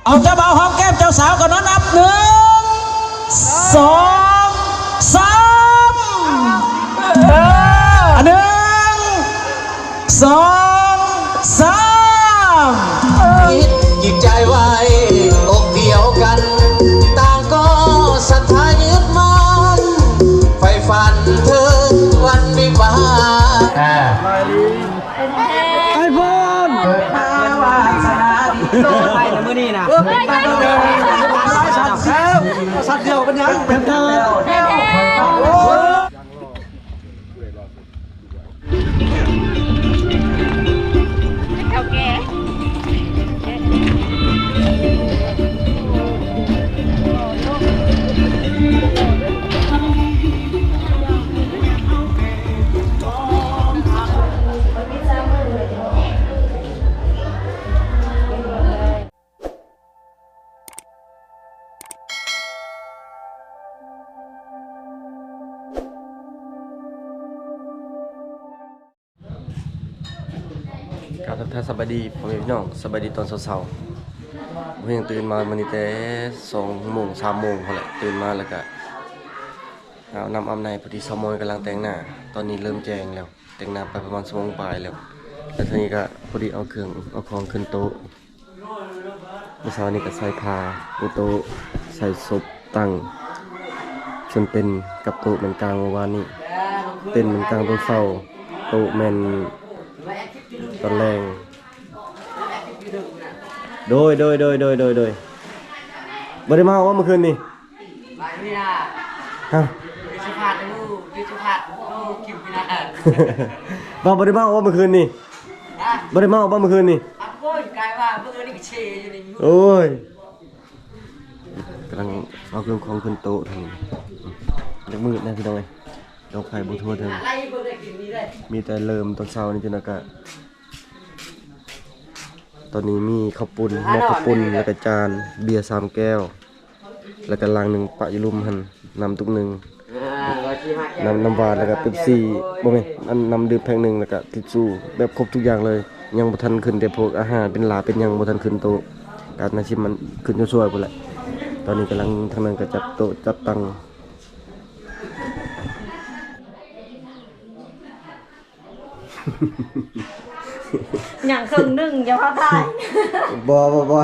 ເອົາເຈົ້າບ່າວຫອມແກ້ມເຈົ້າສາວກ່ອນເນາະ ນັບ ໜຶ່ງ ສອງ ສາມ ເອີ ໜຶ່ງ ສອງ ສາມ ເອີ ຈິດໃຈໄວອົກດຽວກັນ ຕ່າງກໍສັດທາຍຶດໝັ້ນ ໃຝ່ຝັນເຖິງວັນວິວາ ອ່າ ໄອໂຟນ ເປີດມາວາສະໜາດີ ໄປນະມື້ນີ້ນະ ເອີ ເປັນບ້ານເຮົາ ສັດດຽວເປັນຫຍັງ ເປັນແຖວ ເຖົ້າແກ່. ກາບທັກທາຍສະບາຍດີພໍ່ແມ່ພີ່ນ້ອງ ສະບາຍດີຕອນເຊົ້າໆ ບໍ່ຮຽງຕື່ນມາມື້ນີ້ແຕ່ສອງໂມງ ສາມໂມງພຸ້ນແຫຼະ ຕື່ນມາແລ້ວກະອາບນ້ຳອາບໃນ ພໍດີຊາວມອຍກຳລັງແຕ່ງໜ້າ ຕອນນີ້ເລີ່ມແຈ້ງແລ້ວ ແຕ່ງໜ້າໄປປະມານຊົ່ວໂມງປາຍແລ້ວ ແລ້ວເທື່ອນີ້ກະພໍດີເອົາເຄື່ອງເອົາຂອງຂຶ້ນໂຕະ ມື້ເຊົ້ານີ້ກໍໃສ່ຜ້າປູໂຕະ ໃສ່ສົບຕັ້ງ ສ່ວນເຕັນກັບໂຕະແມ່ນກາງມື້ວານນີ້ ເຕັນແມ່ນກາງຕອນເຊົ້າ ໂຕະແມ່ນຕອນແລງ. ໂດຍ ໂດຍ ໂດຍ ບໍ່ໄດ້ເມົາບໍ່ມື້ຄືນນີ້? ຮະ ບໍ່ໄດ້ເມົາບໍ່ມື້ຄືນນີ້? ບໍ່ໄດ້ເມົາບໍ່ມື້ຄືນນີ້? ໂອ້ຍ ກຳລັງເອົາເຄື່ອງຂອງຂຶ້ນໂຕະທາງນີ້ ຍັງມືດນະພີ່ນ້ອງເອີຍ ດອກໄຟບໍ່ທົ່ວເຖິງ ມີແຕ່ເລີ່ມຕອນເຊົ້ານີ້ ຈົນອາກາດ ຕອນນີ້ມີເຂົ້າປຸ້ນ ໝໍ້ເຂົ້າປຸ້ນ ແລ້ວກະຈານ ເບຍສາມແກ້ວ ແລ້ວກະລັງໜຶ່ງປະຢູ່ລຸ່ມຫັ້ນ ນ້ຳຕຸກໜຶ່ງ ນ້ຳ ນ້ຳຫວານ ແລ້ວກະເປັບຊີ ບໍ່ແມ່ນ ອັນ ນ້ຳດື່ມແພັກໜຶ່ງ ແລ້ວກະທິດຊູ ແບບຄົບທຸກຢ່າງເລີຍ ຍັງບໍ່ທັນຂຶ້ນ ແຕ່ພວກອາຫານເປັນລາເປັນຫຍັງບໍ່ທັນຂຶ້ນໂຕະ ກະໜ້າຊິມັນຂຶ້ນຊ່ວຍໆ ພຸ້ນແຫຼະ ຕອນນີ້ກຳລັງ ທາງນັ້ນກະຈັດໂຕະຈັດຕັ່ງ. ຫຍັງເຄິ່ງໜຶ່ງ ຢ່າພາຖ່າຍ ບໍ່ ບໍ່ ບໍ່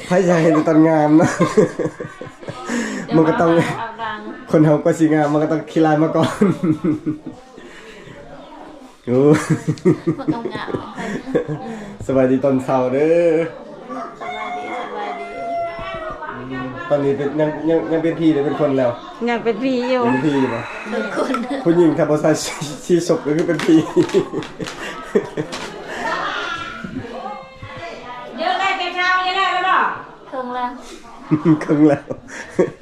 ໃຜຢາກເຫັນຕອນງາມເນາະ ມັນກໍຕ້ອງ ຄົນເຮົາກໍຊິງາມ ມັນກໍຕ້ອງຂີ້ລ້າຍມາກ່ອນ ໂອ້ ມັນຕ້ອງງາມ ສະບາຍດີຕອນເຊົ້າເດີ. ສະບາຍດີ ສະບາຍດີ ຕອນນີ້ເປັນ ຍັງ ຍັງ ຍັງເປັນຜີ ຫຼື ເປັນຄົນແລ້ວ? ຍັງເປັນຜີຢູ່ ເປັນຜີຢູ່ບໍ່? ເປັນຄົນ ຜູ້ຍິງຖ້າບໍ່ໃສ່ ສີສົບກໍຄືເປັນຜີ ເຢີແລ້ວ ແກເຊົາເຢີແລ້ວບໍ່? ເຄິ່ງແລ້ວ ເຄິ່ງແລ້ວ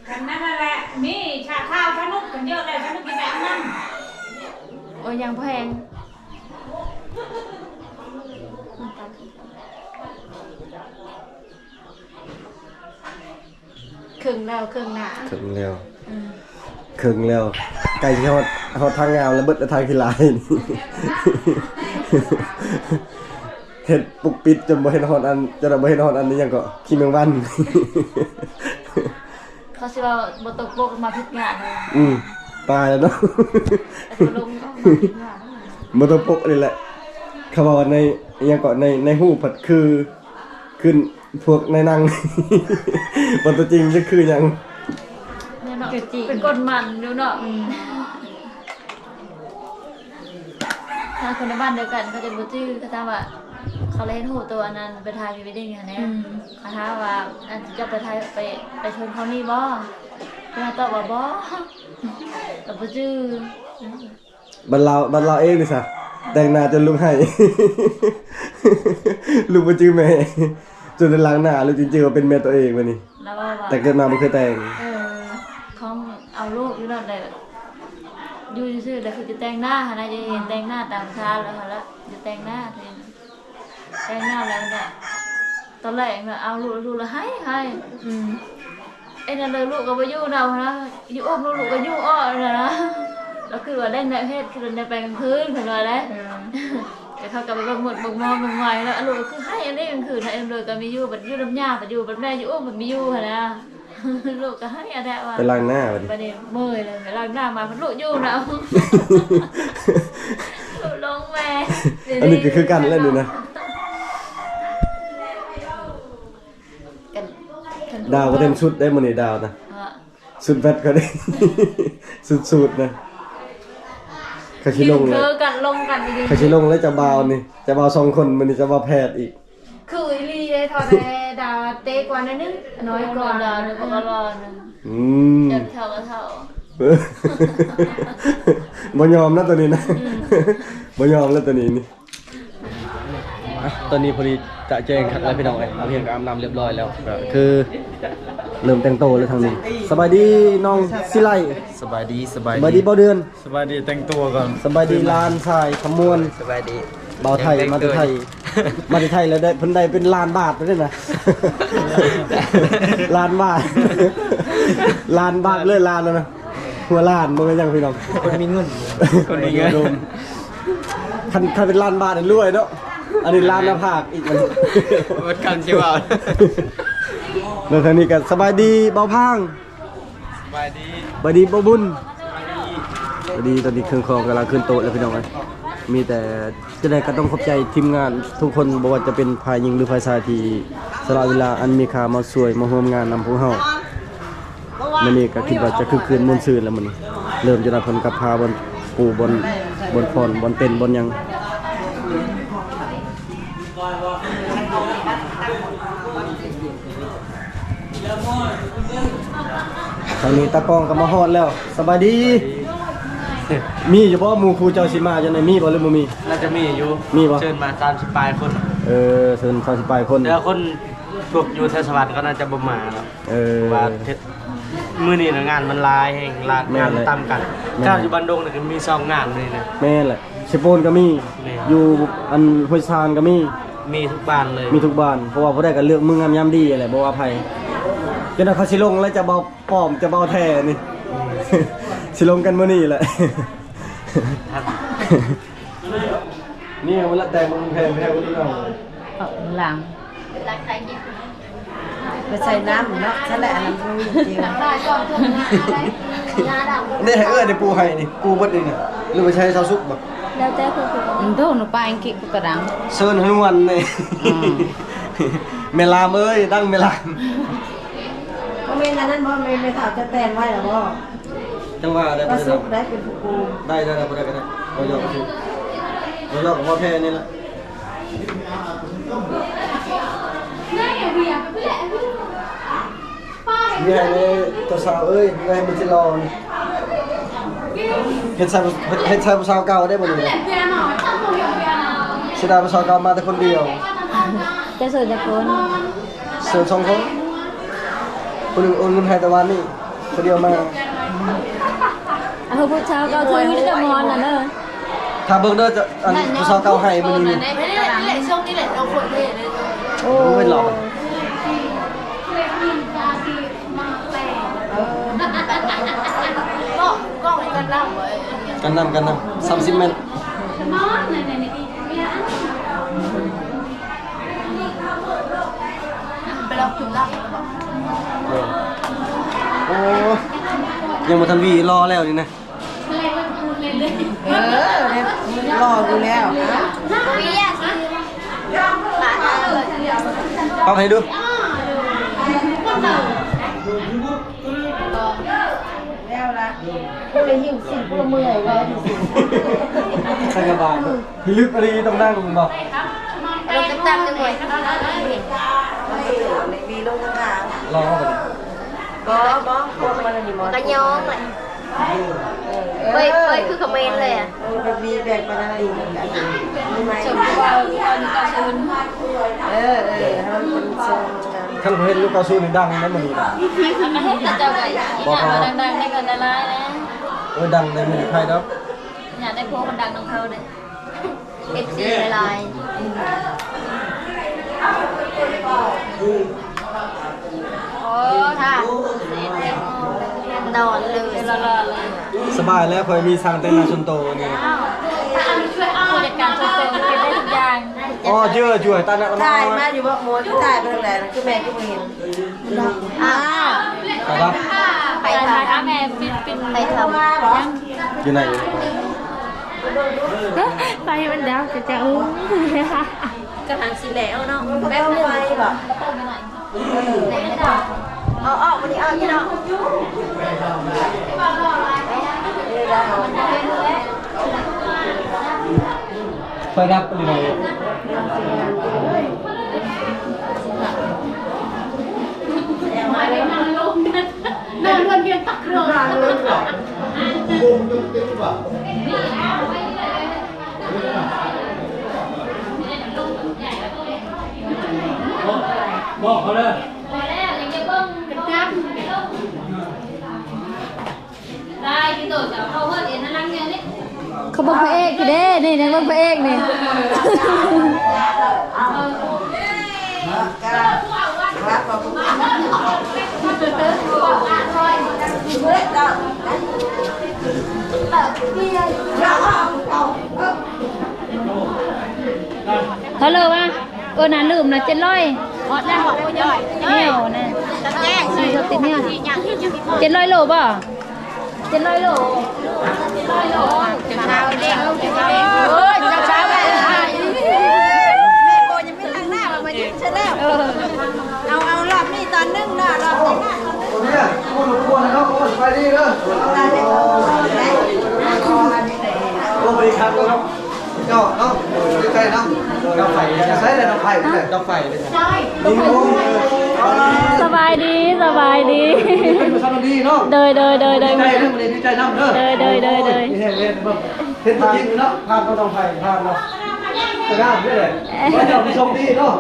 ອັນນັ້ນແຫຼະ ມີຊາຂາວຊານຸກ ຄັນເຢີແລ້ວຊານຸກກິນໄປອັນນັ້ນ ໂອ້ຍ ຍັງບໍ່ແຫ້ງ. ເຄິ່ງແລ້ວ ເຄິ່ງໜ້າ ເຄິ່ງແລ້ວ ອືມ ເຄິ່ງແລ້ວ ໃກ້ຊິຮອດ ຮອດທາງງາມແລ້ວ ເບິດແລ້ວທາງຂີ້ລ້າຍ ເຮັດປົກປິດຈົນບໍ່ເຫັນຮອດອັນ ຈົນບໍ່ເຫັນຮອດອັນ ອີຫຍັງເກາະ ຂີ້ແມງວັນ. ເຂົາຊິວ່າບໍ່ຕົກປົກມາຜິດງານເລີຍ ອືມ ຕາຍແລ້ວເນາະ ບໍ່ຕົກປົກນີ້ແຫຼະ ເຂົາເວົ້າໃນ ອີຫຍັງເກາະ ໃນ ໃນຮູບພັດຄື ຄືພວກໃນໜັງ ບໍ່ຕົວຈິງຈັກຄືຫຍັງ ແມ່ນເນາະ ຄືຈິງ ເປັນກົ້ນມັນຢູ່ເນາະ ອືມ. ຖ້າຄົນໃນບ້ານດຽວກັນເຂົາຈະບໍ່ຈື່ ເຂົາຖາມວ່າ ເຂົາລະເຫັນຮູບໂຕອັນນັ້ນໄປຖ່າຍພຣີເວດດິ້ງຫັ້ນແຫຼະ ອືມ ເຂົາຖາມວ່າ ອັນເຈົ້າໄປຖ່າຍ ໄປ ໄປຊົນເຂົານີ້ບໍ່? ເພິ່ນຕອບວ່າບໍ່ ລະບໍ່ຈື່ ອືມ ບັດລາວ ບັດລາວເອງນີ້ຊະ ແຕ່ງໜ້າຈົນລູກໄຫ້ ລູກບໍ່ຈື່ແມ່ ຈົນໄດ້ລ້າງໜ້າ ລູກຈຶ່ງຈື່ວ່າເປັນແມ່ໂຕເອງບາດນີ້ ລະເວົ້າວ່າ ແຕ່ເກີດມາບໍ່ເຄີຍແຕ່ງ ເອີ ຂອງເອົາລູກຢູ່ນອກແລ້ວ ຢູ່ຊື່ໆ ແລ້ວຄືຈະແຕ່ງໜ້າຫັ້ນນະ ຈະເຫັນແຕ່ງໜ້າຕາມທາງແລ້ວຫັ້ນລະ ຈະແຕ່ງໜ້າ ແຕ່ງໜ້າແລ້ວນະ ຕອນແລກນະ ເອົາລູກ ລູກລະໄຫ້ ໄຫ້ ອືມ ເຮັດຫຍັງເລີຍ ລູກກໍບໍ່ຢູ່ນຳຫັ້ນນະ ຢູ່ອົບລູກ ລູກກໍຢູ່ເອາະຫັ້ນນະ ລະຄືວ່າໄດ້ແນວເຮັດ ຄືໄດ້ໄປກາງຄືນ ເພິ່ນວ່າໄດ໋ ເອີ. ເຂົາກໍໄປເບິ່ງໝົດເບິ່ງໝໍເບິ່ງໝໍແລ້ວ ລູກກໍຄືໄຫ້ອັນນີ້ ຄືນາເອັມເລີຍກໍມີຢູ່ ບັດຢູ່ນຳຍ່າ ບັດຢູ່ ບັດແມ່ຢູ່ ໂອ້ ບັດມີຢູ່ຫັ້ນນະ ລູກກໍໄຫ້ອັນແທ້ວ່າ ໄປລ້າງໜ້າບັດນີ້ ບັດນີ້ເມື່ອຍເລີຍ ໄປລ້າງໜ້າມາ ພັດລູກຢູ່ນຳ ລູກລົງແມ່ ອັນນີ້ກໍຄືກັນແຫຼະນີ້ນະ ກັນ ດາວກໍເຕັມຊຸດໄດ້ມື້ນີ້ ດາວນະ ຊຸດແວັດກໍໄດ້ ຊຸດໆ ນະ ຂ້ອຍຊິລົງແລ້ວ ຄືກັນລົງກັນອີ່ຫຼີ ຂ້ອຍຊິລົງແລ້ວ ເຈົ້າບ່າວນີ້ ເຈົ້າບ່າວສອງຄົນ ມື້ນີ້ເຈົ້າບ່າວແພດອີກ ຄືອີ່ຫຼີເດ້ ເທົ່າໃດດາວເຕະກວ່າໜ້ອຍໜຶ່ງ ນ້ອຍກວ່າ ດາວນີ້ກໍບໍ່ຫຼໍ່ນະ ອືມ ເຈົ້າກໍເຖົ້າ ບໍ່ຍອມນະໂຕນີ້ນະ ອືມ ບໍ່ຍອມແລ້ວໂຕນີ້ນີ້. ອ່ະ ຕອນນີ້ພໍດີຈະແຈ້ງຄັກແລ້ວພີ່ນ້ອງເອີຍ ເຮົາກໍອາບນ້ຳຮຽບຮ້ອຍແລ້ວ ກໍຄືເລີ່ມແຕ່ງໂຕແລ້ວທາງນີ້ ສະບາຍດີນ້ອງສີໄລ ສະບາຍດີ ສະບາຍດີ ສະບາຍດີບ່າວເດືອນ ສະບາຍດີ ແຕ່ງຕົວກ່ອນ ສະບາຍດີຫຼານຊາຍຄຳມ່ວນ ສະບາຍດີບ່າວໄທ ມາແຕ່ໄທ ມາແຕ່ໄທແລ້ວໄດ້ ເພິ່ນໄດ້ເປັນລ້ານບາດເດ້ນະ ລ້ານບາດ ລ້ານບາດເລີຍ ລ້ານແລ້ວນະ ຫົວລ້ານບໍ່ແມ່ນຫຍັງພີ່ນ້ອງ ຄົນມີເງິນ ຄົນມີເງິນ ຄັນ ຄັນເປັນລ້ານບາດນີ້ລວຍເນາະ ອັນນີ້ລ້ານໜ້າຜາກອີກ ໝົດຄຳຊິເວົ້າ ແລ້ວທາງນີ້ກໍສະບາຍດີບ່າວພາງ ສະບາຍດີ ສະບາຍດີບ່າວບຸນ ສະບາຍດີ ຕອນນີ້ເຄື່ອງຂອງກຳລັງຂຶ້ນໂຕະແລ້ວພີ່ນ້ອງເອີຍ ມີແຕ່ຈັ່ງໃດກໍຕ້ອງຂອບໃຈທີມງານທຸກຄົນ ບໍ່ວ່າຈະເປັນຝ່າຍຍິງ ຫຼື ຝ່າຍຊາຍ ທີ່ສະຫຼະເວລາອັນມີຄ່າມາຊ່ວຍ ມາຮ່ວມງານນຳພວກເຮົາ. ມື້ນີ້ກໍຄິດວ່າຈະຄຶກຄື້ນມ່ວນຊື່ນແລ້ວມື້ນີ້ ເລີ່ມຈະໄດ້ເພິ່ນກັບພາບ່ອນປູບ່ອນ ບ່ອນຜ່ອນ ບ່ອນເຕັ້ນ ບ່ອນຫຍັງ ທາງນີ້ຕາກ້ອງກໍມາຮອດແລ້ວ ສະບາຍດີ ມີຢູ່ບໍ່ ໝູ່ຄູ່ເຈົ້າຊິມາຈັ່ງໃດ ມີບໍ່ ຫຼື ບໍ່ມີ? ໜ້າຈະມີຢູ່ ມີບໍ່? ເຊີນມາສາມສິບປາຍຄົນ ເອີ ເຊີນສາມສິບປາຍຄົນ ແຕ່ວ່າຄົນ ພວກຢູ່ແຖວສະຫວັນກໍໜ້າຈະບໍ່ມາແລ້ວ ເອີ ວ່າເຮັດ ມື້ນີ້ນະງານມັນຫຼາຍແຮງ ລາ ແມ່ນແຫຼະ ງານມັນຕຳກັນ ແມ່ນ ຂະໜາດຢູ່ບ້ານດົງນີ້ກໍມີສອງງານມື້ນີ້ນະ ແມ່ນແຫຼະ ເຊໂປນກໍມີ ແມ່ນ ຢູ່ອັນຫ້ວຍຊານກໍມີ ມີທຸກບ້ານເລີຍ ມີທຸກບ້ານ ເພາະວ່າຜູ້ໃດກໍເລືອກມື້ງາມຍາມດີແຫຼະ ບໍ່ວ່າໃຜ ຈັ່ງໃດເຂົາຊິລົງແລ້ວ ຈະເວົ້າປອມ ຈະເວົ້າແທ້ນີ້ ຊິລົງກັນມື້ນີ້ແຫຼະ ນີ້ເວລາແຕ່ງມັນແພງແທ້ບໍ່ໄດ້ເອົາ ເອົາຫຼັງ ໄປໃສ່ນ້ຳເນາະ ຊັ້ນແຫຼະ ອັນນັ້ນບໍ່ມີຈິງ ນີ້ໃຫ້ເອື້ອຍໄດ້ປູໃຫ້ນີ້ ປູເບິດນີ້ນະ ຫຼືວ່າໃຊ້ຊາວສຸກບໍ່? ແລ້ວແຕ່ຜູ້ ອືມ ໂທ ໜູປາອັງກິດກໍດັງ ເຊີນຮະນຸມານນີ້ ອືມ ແມ່ລາມເອີຍ ດັງແມ່ລາມ ບໍ່ແມ່ນອັນນັ້ນບໍ່ ແມ່ນແມ່ເຖົ້າຈະແຕ່ງໄວ້ລະບໍ່? ຈັ່ງວ່າໄດ້ ປາສຸກໄດ້ເປັນຜູ້ປູ ໄດ້ ໄດ້ ໄດ້ ບໍ່ໄດ້ກໍໄດ້ ບໍ່ຢອກຊື່ ບໍ່ຢອກ ບໍ່ແທ້ນີ້ລະ ມີໃຫ້ເຈົ້າສາວເອີຍ ມີໃຫ້ມັນຊິຫຼໍ່ ເຮັດໃສ່ ເຮັດໃສ່ຜູ້ສາວເກົ່າໄດ້ບໍ່ນີ້ ເສຍດາຍຜູ້ສາວເກົ່າມາແຕ່ຄົນດຽວ ເຈົ້າໂສດຈັກຄົນ? ເຊີນສອງຄົນ ຜູ້ໜຶ່ງໂອນເງິນໃຫ້ແຕ່ວານນີ້ ຜູ້ດຽວມາ ເອົາຜູ້ສາວເກົ່າຖືຈະມອນນະເດີ ຖ້າເບິ່ງເດີ ອັນຜູ້ສາວເກົ່າໃຫ້ມື້ນີ້ ນີ້ແຫຼະ ຊ່ວງນີ້ແຫຼະ ໂອ້ຍ ຫຼໍ່ ກ້ອງ ກ້ອງນີ້ກັນນ້ຳເວີຍ ກັນນ້ຳ ກັນນ້ຳ ສາມສິບແມັດ ໄປລອກກິນລາບ ເອີ ໂອ້ ຍັງບໍ່ທັນຫວີ ຫຼໍ່ແລ້ວນີ້ນະ ເອີ ຫຼໍ່ຢູ່ແລ້ວ ປັບໃຫ້ດູ ແລ້ວລະ ຜູ້ລະຫິວສິ້ນ ຜູ້ລະເມື່ອຍ ວ່າຊິ ໃສ່ກະບານ ພິລຶກອີ່ຫຼີ ຕ້ອງນັ່ງບໍ່? ລົງຕ່ຳໆ ຈັກໜ້ອຍ ມີລົງຂ້າງໆ ລອງເອົາບໍ່? ບໍ່ ບໍ່ ບໍ່ ມັນກະຍ້ອງແຫຼະ ເອີ ເປີດ ເປີດຄືຄອມເມັນເລີຍອະ ເອີ ແບບມີແບບປານນັ້ນອີກ ສົມມຸດວ່າ ເອີ ເອີ ເຮົາເປັນຊົງ ຄັນເຫັນຍຸກເກົ້າສິບນີ້ດັງນະມື້ນີ້ນະ ເຮັດແຕ່ເຈົ້າກໍ ອີ່ຫຍັງວ່າດັງໆ ນີ້ກໍຫຼາຍໆ ແລ້ວ ໂອ້ຍ ດັງໃນເມືອງໄທດອກ ຍາດໄດ້ພວກມັນດັງນຳເຂົາເດ້ ເອັຟຊີຫຼາຍໆ ໂອ້ ທ່ານອນເລີຍ ສະບາຍແລ້ວ ຂ້ອຍມີຊ່າງແຕ່ງໜ້າສ່ວນໂຕນີ້ ຜູ້ຈັດການສ່ວນໂຕເກັບໄດ້ ອໍ ເຍອະຢູ່ໃຫ້ຕາໜັກ ຖ່າຍມາຢູ່ບໍ່ ໂມ ຖ່າຍໄປທາງໃດ ຄືແມ່ຄືບໍ່ເຫັນ. ອ້າວ ໄປທຳ ໄປທຳ ແມ່ປິດ ປິດ ໄປທຳ ຢູ່ໃນ ໄຟມັນດັບ ຈະ ຈະ ໂອ້ ກຳລັງຊິແລ້ວເນາະ ແປັບໜຶ່ງ ໄຟບໍ່? ເອົາອອກ ບໍ່ໄດ້ເອົາ ພີ່ນ້ອງ ໄຟດັບຢູ່ໃນ ນອນເຮືອນພຽງຕັກເຮືອນ ບອກເຂົາເດີ ເຂົາເບິ່ງພະເອກຢູ່ເດ້ ນີ້ ນີ້ເບິ່ງພະເອກນີ້ ເທົ່າໃດວະ? ເອີ ນະ ລືມນະ ເຈັດຮ້ອຍ ຮອດແລ້ວ ຮອດແລ້ວ ແລ້ວນະ ຈະແຈ້ງ ສີ່ ເຈັດຮ້ອຍໂລບໍ່? ເຈັດຮ້ອຍໂລ ເຈັດຮ້ອຍໂລ ເຈັດຮ້ອຍໂລ ເຈັດຮ້ອຍໂລ ໂອ້ຍ ເຈົ້າສາວ ແມ່ໂກຍັງມີທາງໜ້າ ມາຍິງຊະແລ້ວ ເອີ ເອົາ ເອົາ ລອບນີ້ຕອນໜຶ່ງເນາະ ລອບນີ້ນະ ໂອ້ຍ ສະບາຍດີເດີ ໂອ້ຍ ສະບາຍດີເນາະ ເຈົ້າເນາະ ໃກ້ໆເນາະ ເຕົາໄຟ ໃສ່ແລ້ວເຕົາໄຟ ເຕົາໄຟ ສະບາຍດີ ສະບາຍດີ ສະບາຍດີເນາະ ໂດຍ ໂດຍ ໂດຍ ໂດຍ ດີໃຈນຳ ດີໃຈນຳເດີ ໂດຍ ໂດຍ ໂດຍ ໂດຍ ເຫັນຕົວຈິງເນາະ ຜ່ານບໍ່ຕ້ອງໄປ ຜ່ານເນາະ ກະງາມເດ້ ເຈົ້າມີໂຊກດີເນາະ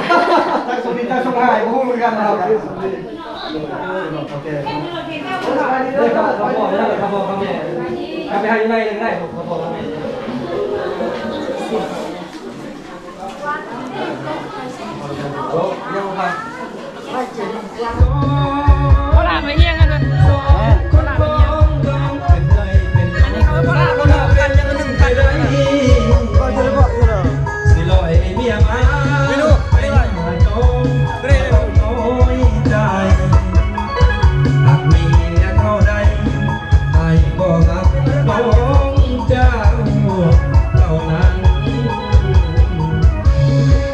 ຈັກໂຊກດີ ຈັກໂຊກຮ້າຍ ບໍ່ຮູ້ຄືກັນເນາະ ໂອເຄ ເດີ ເດີ ເດີ ໄປຫາຢູ່ໃນ ໃນ ພໍ່ແມ່ ໂຄລາດໄປຮຽງກັນເລີຍ ໂຄລາດໄປຮຽງ ອັນນີ້ເຂົາໂຄລາດ ໂຄລາດກັນຈັງໜຶ່ງກັນ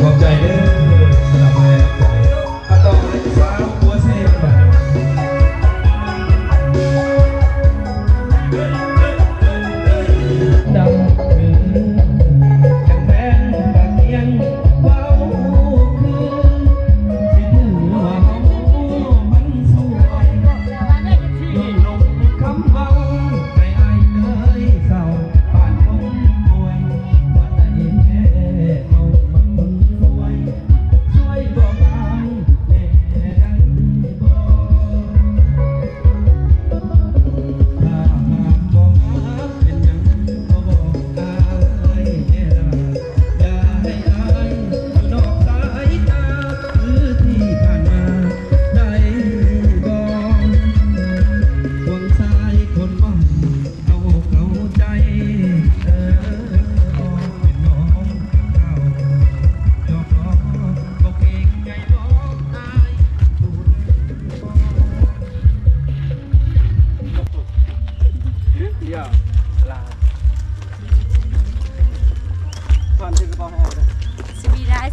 ຂອບໃຈເດີ ສຳລັບແຮງໃຈ ມາຕໍ່ໃຫ້ສາວຫົວເຊບາດນີ້ ດຳຄື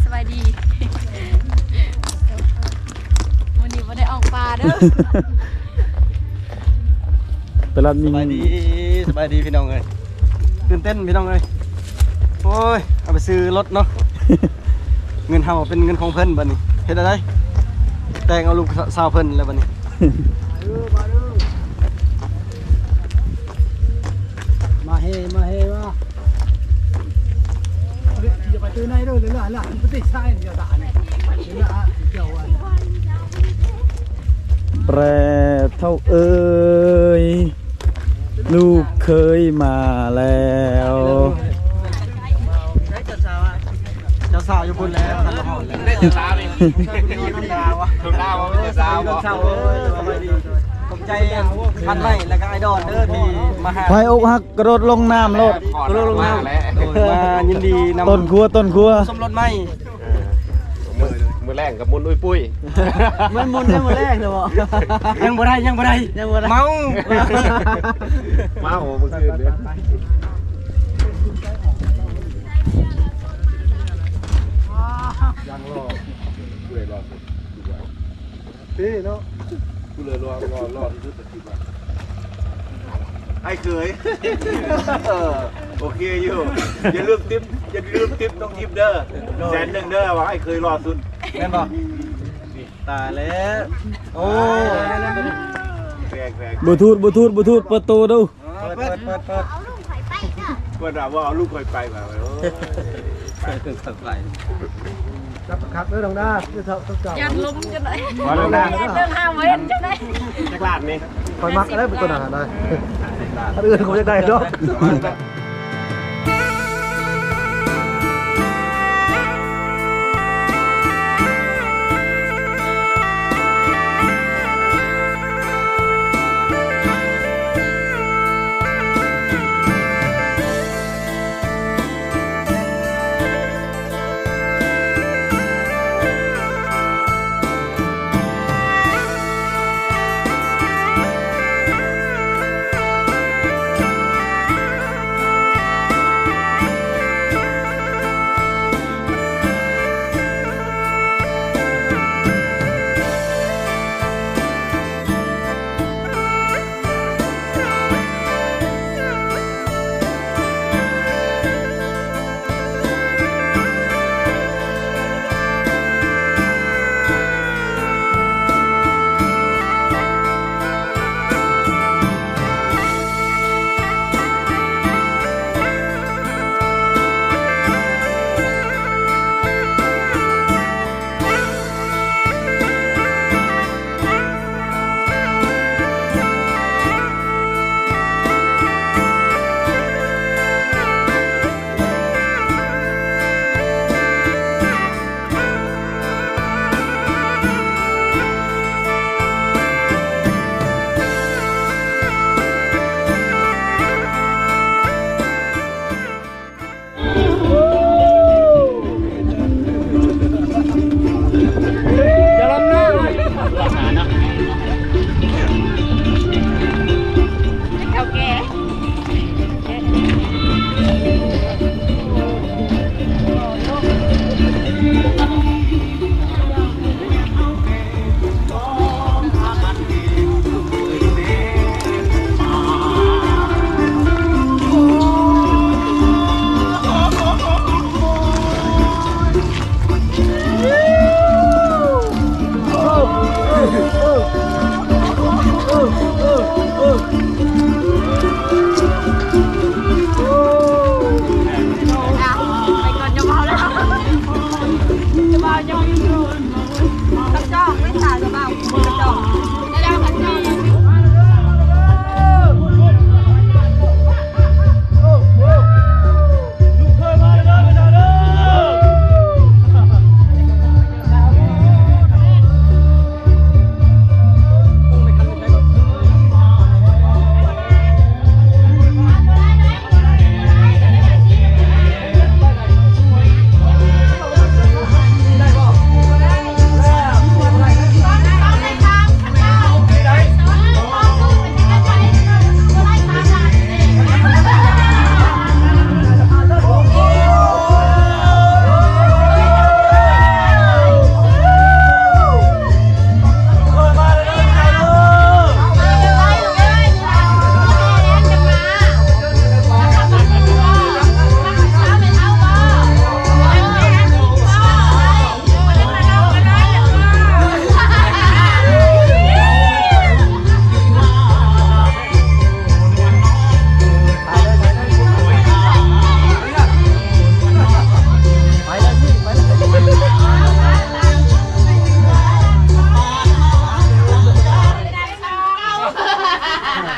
ສະບາຍດີ ມື້ນີ້ບໍ່ໄດ້ອອກປ່າເດີ ໄປລັດມີ ສະບາຍດີ ສະບາຍດີພີ່ນ້ອງເອີຍ ຕື່ນເຕັ້ນພີ່ນ້ອງເອີຍ ໂອ້ຍ ເອົາໄປຊື້ລົດເນາະ ເງິນເຮົາເປັນເງິນຂອງເພິ່ນບັດນີ້ ເຮັດແນວໃດ ແຕ່ງເອົາລູກສາວເພິ່ນແລ້ວບັດນີ້ ມາເຮ ມາເຮ ມາ ຢ່າໄປຕື່ນໃນເດີ ເດີ ລະ ລະ ປະເທດຊາຍ ຢ່າຕາ ແປເຖົ້າເອີຍ ລູກເຂີຍມາແລ້ວ ເຈົ້າສາວຢູ່ພຸ້ນແລ້ວ ເຈົ້າສາວຢູ່ພຸ້ນແລ້ວ ເຈົ້າສາວ ເຈົ້າສາວ ເຈົ້າສາວ ເອີ ສະບາຍດີ. ໃຈພັນໄມ້ ແລ້ວກໍອ້າຍດອນເດີ ທີ່ມາຫາ ໃຜອົກຫັກກະໂດດລົງນ້ຳໂລດ ກະໂດດລົງນ້ຳ ໂດຍ ມາຍິນດີນຳ ຕົ້ນຄົວ ຕົ້ນຄົວ ສົມລົດໃໝ່ ເອີ ມື້ ມື້ແລງກໍມຸນອຸ້ຍປຸ້ຍ ມັນມຸນໄດ້ມື້ແລງເນາະ ຍັງບໍ່ໄດ້ ຍັງບໍ່ໄດ້ ຍັງບໍ່ໄດ້ ເມົາ ເມົາມື້ຄືນເດ້ ຍັງລໍ ເດ້ເນາະ ຜູ້ເຫຼືອຫຼໍ່ ຫຼໍ່ ຫຼໍ່ທີ່ສຸດກໍຄິດວ່າ ອ້າຍເຂີຍ ເອີ ໂອເຄຢູ່ ຢ່າລືມຕິບ ຢ່າລືມຕິບນ້ອງທິບເດີ ແສນໜຶ່ງເດີ ວ່າອ້າຍເຂີຍຫຼໍ່ສຸດ ແມ່ນບໍ່? ຕາຍແລ້ວ ໂອ້ ແພງໆ ບລູທູດ ບລູທູດ ບລູທູດ ເປີດໂຕດູ. ເປີດ ເປີດ ເປີດ ເປີດ ເອົາລູກຂ້ອຍໄປເດີ ເພິ່ນວ່າບໍ່ເອົາລູກຂ້ອຍໄປວ່າ ໂອ້ຍ ໄປ ໄປ ໄປ ຈັບຄັກເດີນ້ອງດາ ຄືເຖົ້າເຈົ້າ ຢ້ານລົມຈັ່ງໃດ ວ່ານ້ອງດາ ຢ້ານເລື່ອງຫ້າມເຫັນຈັ່ງໃດ ຈັກລ້ານນີ້ ຂ້ອຍມັກອັນໃດເປັນຕົວໜ້ານະ ອັນອື່ນຂ້ອຍບໍ່ຢາກໄດ້ດອກ.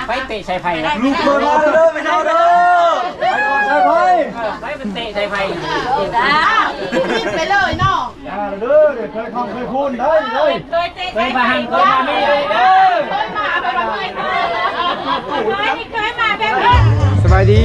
ໄປເຕະໃສ່ໃຜນະ? ລູກເຂີຍມາເດີ ໄປເອົາເດີ ໄປກ່ອນໃສ່ໃຜ ໄປມັນເຕະໃສ່ໃຜ ໄປເລີຍເນາະ ມາເດີ ເຄີຍຄຳເຄີຍຄູນໄດ້ເລີຍ ເຄີຍມາຫັ້ນເຄີຍມານີ້ເດີ ເຄີຍມາ ສະບາຍດີ.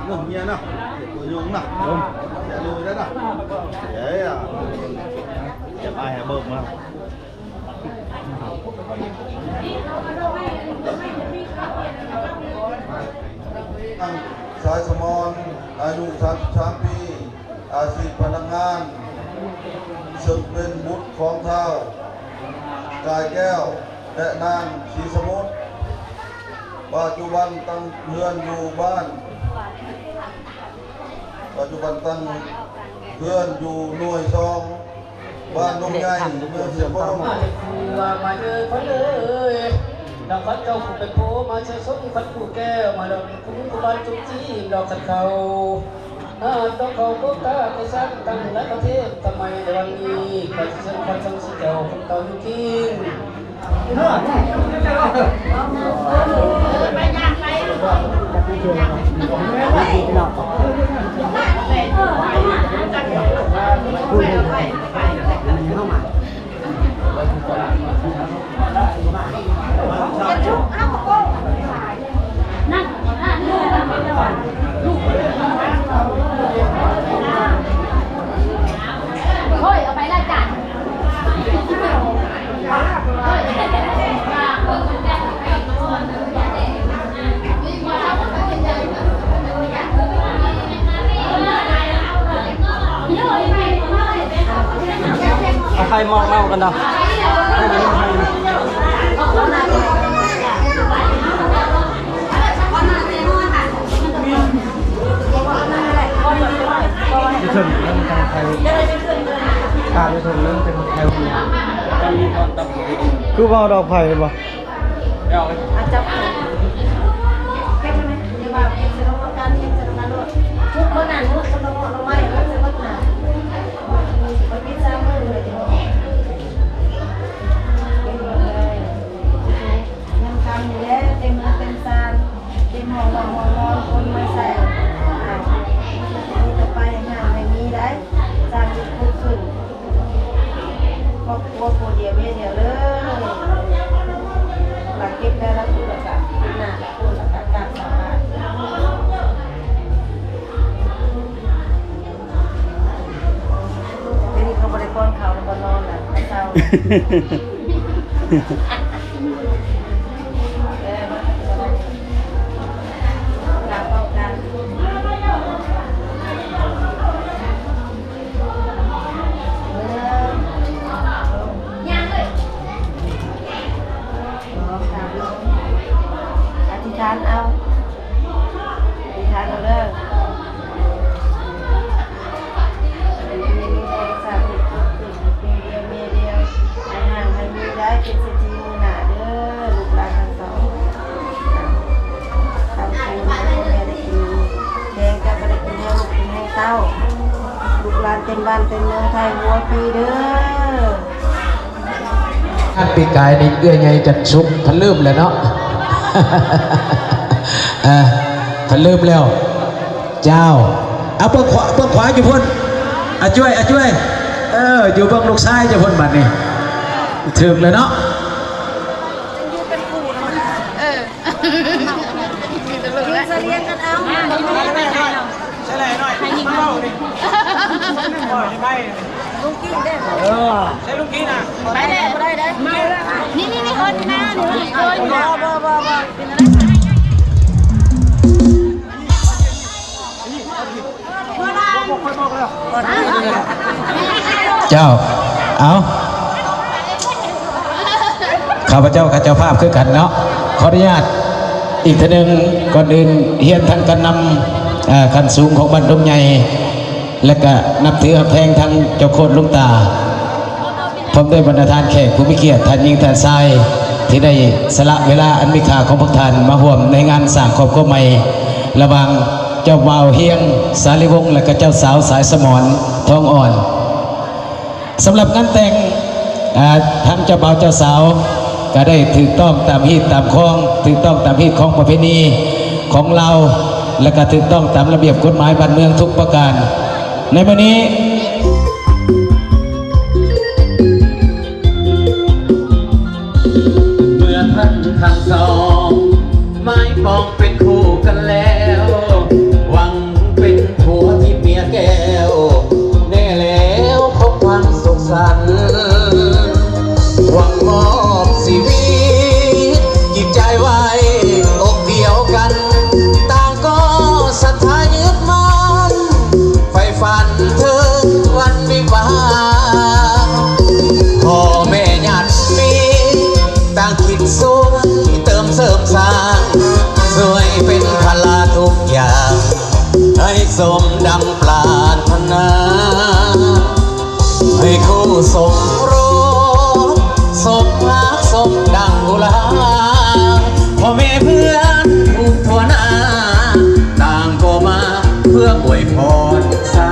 ເນາະ ເມຍເນາະ ຕົວຍົງເນາະ ເອີ ຢ່າລຸຍເດີເນາະ ເອີ ຢ່າ ຢ່າໄປໃຫ້ເບິ່ງເນາະ. ສາຍສະໝອນ ອາຍຸສາມສິບສາມປີ ອາຊີບພະນັກງານ ເຊິ່ງເປັນບຸດຂອງທ້າວກາຍແກ້ວ ແລະ ນາງສີສະໝຸດ ປັດຈຸບັນຕັ້ງເຮືອນຢູ່ບ້ານ ປັດຈຸບັນຕັ້ງເຮືອນຢູ່ໜ່ວຍສອງ ບ້ານດົງໃຫຍ່ ເມືອງເຊໂປ. ມາເດີພໍ່ເອີຍ ດາວຂວັນເຈົ້າຜູ້ເປັນໂພ ມາເຊີນຊົມຂວັນຜູ້ແກ້ວ ມາດອກຄຸນຜູ້ບ້ານຈຸກຈີມດອກຂັນເຂົາ ອາດອກເຂົາໂກກາໄປສ້າງຕັ້ງຫຼາຍປະເທດ ທຳໄມໃນວັນນີ້ ຂ້ອຍຊິເຊີນຂວັນສັງສີແກ້ວ ຄົນເກົ່າຢູ່ກິນ. ໂອ້ຍ ເອົາໄປລະຈານ. ເອົາໄຂ່ມອກເມົາກັນເນາະ. ຢູ່ເທິງເທິງໄຂ່ ຕາກຢູ່ເທິງເທິງເປັນໄຂ່ຫົວ ຄືວ່າເອົາດອກໄຜ່ເຫັນບໍ່? ອາ ຈັບ ເກັບໄວ້ ຢ່າວ່າເກັບໃສ່ລົງການ ເກັບໃສ່ລົງການໂລດ ທຸກມື້ນັ້ນ ທຸກຄົນລະເໝາະລະໄມ້ ເກັບໃສ່ໝົດນະ ມັນມີສາມມື້ເລີຍ ເກັບໝົດເລີຍ ຍາມຄ່ຳນີ້ແຫຼະ ເຕັມເຮືອນເຕັມຊານ ເຕັມຫ້ອງນອນຫ້ອງນອນ ຄົນມາໃສ່ ມີແຕ່ໄປຫ້າງໃຫ້ມີໄດ໋ ສ້າງອີກຄຸກຂຶ້ນ. ຄອບຄົວຜູ້ດຽວເມຍດຽວເລີຍ ລະເກັບໄດ້ລະທຸກລະກະ ເກັບໜ້າລະໂກນລະກະກາບສາບານ ດຽວນີ້ເຂົາບໍ່ໄດ້ປ້ອນເຂົ້າແລ້ວ ບໍ່ນອນລະ ເຊົາ ເອີ ມາ ເຂົ້າກັນ. ລູກຫຼານເຕັມບ້ານເຕັມເມືອງໄທຫົວປີເດີ. ງານປີກາຍນີ້ເອື້ອຍໃຫຍ່ຈັນສຸກເພິ່ນລືມແລ້ວເນາະ ເອີ ເພິ່ນລືມແລ້ວ. ເຈົ້າ ເອົາເບິ່ງຂວາ ເບິ່ງຂວາຢູ່ພຸ້ນ ອາຈວຍ ອາຈວຍ ເອີ ຢູ່ເບິ່ງລູກຊາຍຢູ່ພຸ້ນ ບັດນີ້ຖືກແລ້ວເນາະ. ເອີ ຍິງສະລຽງກັນເອົາ ໃສ່ຫຼາຍໜ້ອຍ ໃຫ້ຍິງເວົ້ານີ້ ບໍ່ໃຫ້ໄປ ລຸງກີ້ເດ້ ເອີ ໃສ່ລຸງກີ້ນະ ໄປແລ້ວ ບໍ່ໄດ້ເດ້ ນີ້ໆໆ ຄົນໜ້ານີ້ ຄົນ ບໍ່ ບໍ່ ບໍ່ ບໍ່ ເຈົ້າ ເອົາ ຂ້າພະເຈົ້າກັບເຈົ້າພາບຄືກັນເນາະ ຂໍອະນຸຍາດອີກເທື່ອໜຶ່ງ. ກ່ອນອື່ນຮຽນທ່ານການນຳ ເອີ ຂັ້ນສູງຂອງບ້ານດົງໃຫຍ່ ແລະກະນັບຖືຮັກແພງທັງເຈົ້າໂຄດຫຼວງຕາ ພ້ອມດ້ວຍບັນດາທ່ານແຂກຜູ້ມີກຽດ ທ່ານຍິງທ່ານຊາຍ ທີ່ໄດ້ສະຫຼະເວລາອັນມີຄ່າຂອງພວກທ່ານມາຮ່ວມໃນງານສ້າງຄອບຄົວໃໝ່ ລະຫວ່າງເຈົ້າບ່າວ ຮຽງ ສາລີວົງ ແລະກະເຈົ້າສາວ ສາຍສະໝອນ ທອງອ່ອນ. ສຳລັບງານແຕ່ງ ອາ ທັງເຈົ້າບ່າວເຈົ້າສາວກະໄດ້ຖືກຕ້ອງຕາມຮີດຕາມຄອງ ຖືກຕ້ອງຕາມຮີດຄອງປະເພນີຂອງລາວ ແລະກະຖືກຕ້ອງຕາມລະບຽບກົດໝາຍບ້ານເມືອງທຸກປະການ. ໃນມື້ນີ້ ເມື່ອທ່ານທັງສອງໝາຍປອງເປັນຄູ່ກັນແລ້ວ ຫວັງເປັນຜົວທິບເມຍແກ້ວ ແນ່ແລ້ວພົບຄວາມສຸກສັນ ຫວັງມອບຊີວິດຈິດໃຈໄວ້ອົກດຽວກັນ ຕ່າງກໍສັດທາຍຶດໝັ້ນ ໃຝ່ຝັນເຖິງວັນວິວາ ພໍ່ແມ່ຍາດມີຕ່າງຄິດຊ່ວຍເຕີມເສີມສ້າງ ຊ່ວຍເປັນພາລະທຸກຢ່າງ ໃຫ້ສົມດັ່ງປາດຖະໜາ ໃຫ້ຄູ່ສົມລົມສົມຮັກສົມດັ່ງກຸລາ ພໍ່ແມ່ເພື່ອນທຸກທົ່ວໜ້າ ຕ່າງກໍມາ ເພື່ອອວຍພອນໃສ່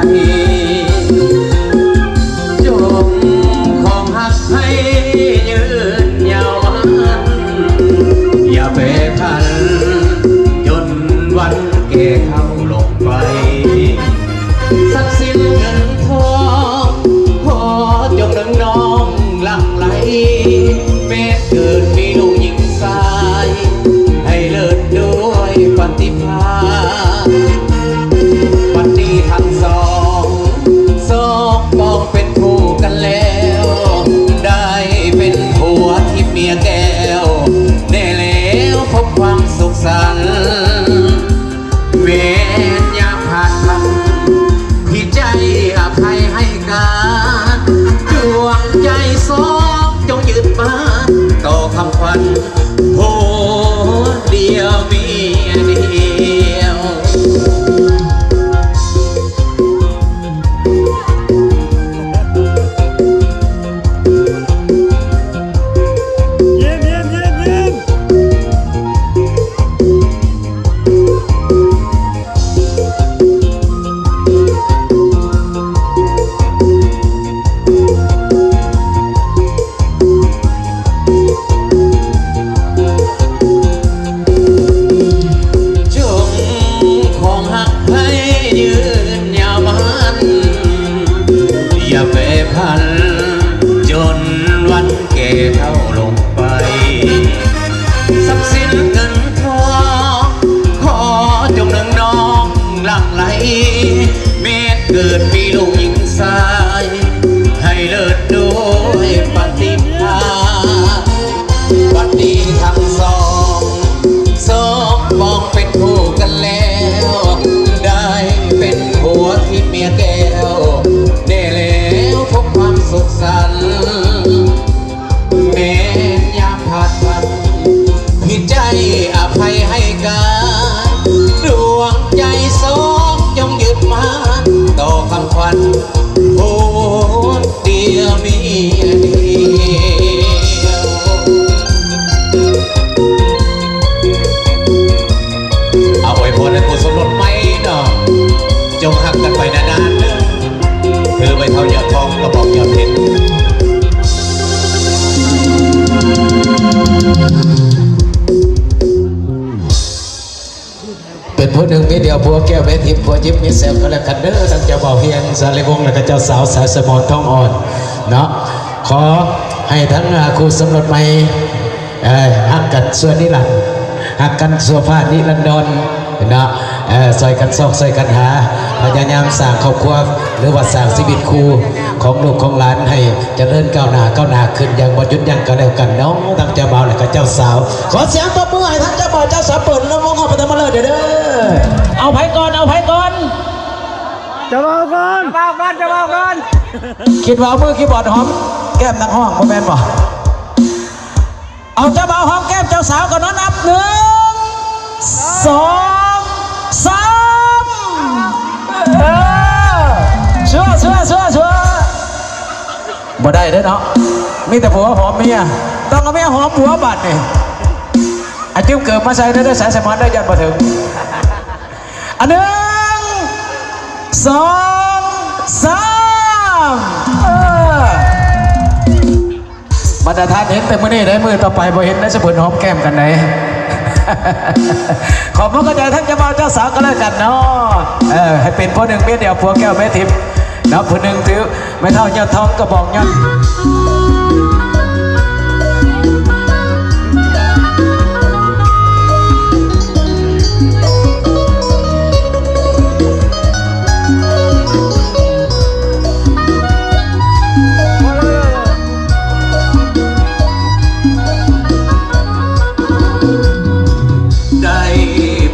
ຈົ່ງຄອງຮັກໃຫ້ຍືນຍາວນານ ຢ່າແປຜັນຈົນວັນແກ່ເຖົ້າລົງໄປ ຊັບສິນເງິນທອງ ຂໍຈົ່ງເໜືອງນອງຫຼັ່ງໄຫຼ ແມ້ເກີດມີລູກຍິງຊາຍ ໃຫ້ເລີດດ້ວຍປະຕິ ພາ ບັດນີ້ທັງສອງ ສອງປອງເປັນຄູ່ກັນແລ້ວ ໄດ້ເປັນຜົວທິບເມຍແກ້ວ ແນ່ແລ້ວພົບຄວາມສຸກສັນ ແມ່ນຍາມພາດພັນ ທີ່ໃຈອະໄພໃຫ້ການ ດວງໃຈສອງຈົ່ງຍຶດໝັ້ນຕໍ່ຄຳຂວັນ ຜົວດຽວເມຍດຽວ. ຈົ່ງຄອງຮັກໃຫ້ຍືນຍາວໝັ້ນ ຢ່າແປຜັນຈົນວັນແກ່ເຖົ້າລົງໄປ ຊັບສິນເງິນທອງ ຂໍຈົ່ງເໜືອງນອງຫຼັ່ງໄຫຼ ແມ້ເກີດມີລູກຍິງຊາຍ ໃຫ້ເລີດດ້ວຍປະຕິພານ ບັດນີ້ທັງສອງ ສອງປອງເປັນຄູ່ກັນແລ້ວ ໄດ້ເປັນຜົວທິບເມຍແກ້ວ ແນ່ແລ້ວພົບຄວາມສຸກສັນ ແມ່ນຍາມພາດພັນ ທີ່ໃຈອະໄພໃຫ້ການ ດວງໃຈສອງຈົ່ງຍຶດໝັ້ນຕໍ່ຄຳຂວັນ ຜົວດຽວເມຍດຽວ. ບໍ່ຫຍິບມີແຊວກໍແລ້ວກັນເດີ ທັງເຈົ້າບ່າວພຽງ ສາລີວົງ ແລະກະເຈົ້າສາວ ສາຍສະໝອນ ທອງອ່ອນເນາະ. ຂໍໃຫ້ທັງ ອາ ຄູ່ສົມລົດໃໝ່ ເອີ ຮັກກັນຊົ່ວນິລັນ ຮັກກັນຊົ່ວຟ້ານິລັນດອນເນາະ. ເອີ ຊ່ອຍກັນຊອກ ຊ່ອຍກັນຫາ ພະຍາຍາມສ້າງຄອບຄົວ ຫຼືວ່າສ້າງຊີວິດຄູ່ຂອງລູກຂອງຫຼານໃຫ້ຈະເລີນກ້າວໜ້າ ກ້າວໜ້າຂຶ້ນຢ່າງບໍ່ຢຸດຢັ້ງກໍແລ້ວກັນເນາະ. ທັງເຈົ້າບ່າວ ແລະກະເຈົ້າສາວ ຂໍສຽງຕົບມືໃຫ້ທັງເຈົ້າບ່າວ ເຈົ້າສາວ ເປີດລົງວົງເຮົາປະຖມະເລີກເດີ. ເອົາໃຜກ່ອນ ເອົາໃຜກ່ອນ? ເຈົ້າບ່າວກ່ອນ ເຈົ້າບ່າວກ່ອນ ເຈົ້າບ່າວກ່ອນ. ຄິດວ່າເອົາມືຄີບອດຫອມແກ້ມນັກຮ້ອງ ບໍ່ແມ່ນບໍ່? ເອົາເຈົ້າບ່າວຫອມແກ້ມເຈົ້າສາວກ່ອນເນາະ. ນັບ ໜຶ່ງ ສອງ ສາມ ເອີ ຊົ່ວ ຊົ່ວ ຊົ່ວ ຊົ່ວ. ບໍ່ໄດ້ເດ້ເນາະ ມີແຕ່ຜົວຫອມເມຍ ຕ້ອງເອົາເມຍຫອມຜົວບາດນີ້. ອາ ຈື່ມເກີບມາໃສ່ເດີ ສາຍສະໝອນເດີ ຢ້ານບໍ່ເຖິງ. ອາ ໜຶ່ງ ສອງ ສາມ ເອີ. ບັນດາທ່ານເຫັນແຕ່ມື້ນີ້ໄດ໋ ມື້ຕໍ່ໄປບໍ່ເຫັນໄດ້ ສະເພິ່ນຫອມແກ້ມກັນໄດ໋. ຂອບຄຸນຂອບໃຈທັງເຈົ້າບ່າວເຈົ້າສາວກໍແລ້ວກັນເນາະ. ເອີ ໃຫ້ເປັນຜົວໜຶ່ງເມຍດຽວ ຜົວແກ້ວເມຍທິບເນາະ. ຜູ້ໜຶ່ງຖືໄມ້ເທົ້າຍອດທອງ ກະບອກຍອດ ໄດ້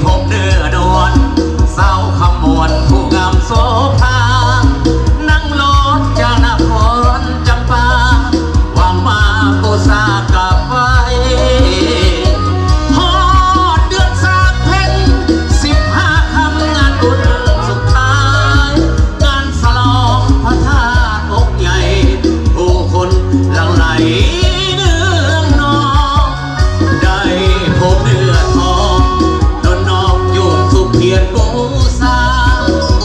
ພົບເນື້ອດອນ ສາວຄຳມ່ວນຜູ້ງາມໂສພາ ນັ່ງລົດຈາກນະຄອນຈຳປາ ຫວັງມາປູຊາກາບໄຫວ້ ຮອດເດືອນສາມເພັນ ສິບຫ້າຄ່ຳງານບຸນສຸດທ້າຍ ງານສະຫຼອງພະທາດອົງໃຫຍ່ ຜູ້ຄົນຫຼັ່ງໄຫຼເນືອງນອງ ໄດ້ພົບເນື້ອທອງ ດອນນອກຢູ່ທຸກທຽນບູຊາ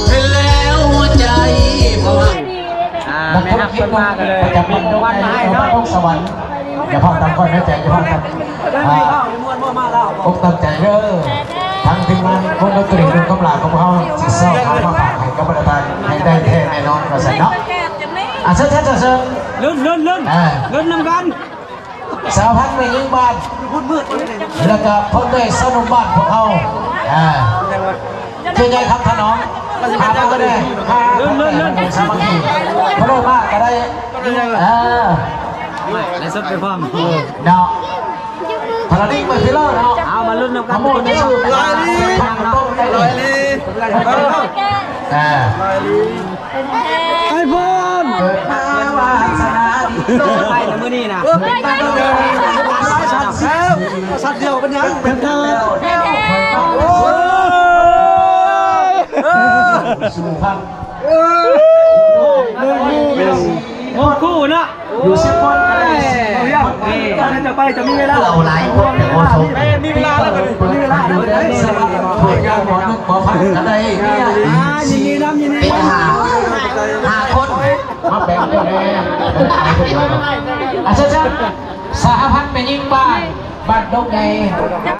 ເຫັນແລ້ວຫົວໃຈບໍ່ ອ່າ ແມ່ຮັກເພິ່ນມາກະເລີຍ ປະຈຳວັນ ວັນມາໃຫ້ເນາະ ນະຄອນຫຼວງສະຫວັນ. ຢ່າພ້ອມຕາມຂ້ອຍນະ ແຈກຢ່າພ້ອມຕາມ ອ່າ ອົກຕັ້ງໃຈເດີ ທາງທີມງານວົງດົນຕີລຸງຄຳຫຼ້າຂອງພວກເຮົາຊິຊອກຫາມາຝາກໃຫ້ກັບບັນດາທ່ານໃຫ້ໄດ້ແທ້ແນ່ນອນວ່າຊັ້ນເນາະ. ອ່າ ເຊີນ ເຊີນ ເຊີນ ລຸ້ນ ລຸ້ນ ລຸ້ນ ອ່າ ລຸ້ນນຳກັນ. ສະຫະພັນແມ່ຍິງບ້ານ ແລ້ວກະພ້ອມດ້ວຍຊາວໜຸ່ມບ້ານພວກເຮົາ ອ່າ ເຈົ້າໃຫຍ່ຄຳຖະໜອງ ຫາມາກໍໄດ້ ຫາມາກໍໄດ້ ສາມັກຄີ ບໍ່ໄດ້ມາກໍໄດ້ ອ່າ ໄລສົດໄປພ້ອມເນາະ. ພາລາລິກມາຄືເລີເນາະ ເອົາມາລຸ້ນນຳກັນ ມາໂມດໃນຊື່ ສະບາຍດີ ສະບາຍດີ ອ່າ ສະບາຍດີ. ໄອ້ພອນ ເກີດມາວາສະໜາດີ ໄປນະມື້ນີ້ນະ ເອີ ໄປນະມື້ນີ້ນະ ສັດດຽວເປັນຫຍັງ ເປັນດາວ ໂອ້ຍ ເອີ ສູ່ພັນ ເອີ ໂອ້ຍ ໂອ້ຍ ຄູ່ນະ ຢູ່ສິບຄົນກໍໄດ້ ເອີ ເອີ ຖ້າຈະໄປຈະມີເວລາ ເອົາຫຼາຍຄົນ ແຕ່ບໍ່ສົມ ມີເວລາແລ້ວ ມີເວລາແລ້ວ ເອີ ສະບາຍ ຖ້ວຍກາງບໍ່ໜຶ່ງບໍ່ພັນກໍໄດ້ ອ່າ ຍິນດີນຳ ຍິນດີນຳ ເປັນຫ້າ ຫ້າຄົນ ມາແບ່ງກັນແດ່ ເອີ ເອົາຜູ້ດຽວເນາະ. ອາ ເຊີນ ເຊີນ ສະຫະພັນແມ່ຍິງບ້ານ ບ້ານດົງໃຫຍ່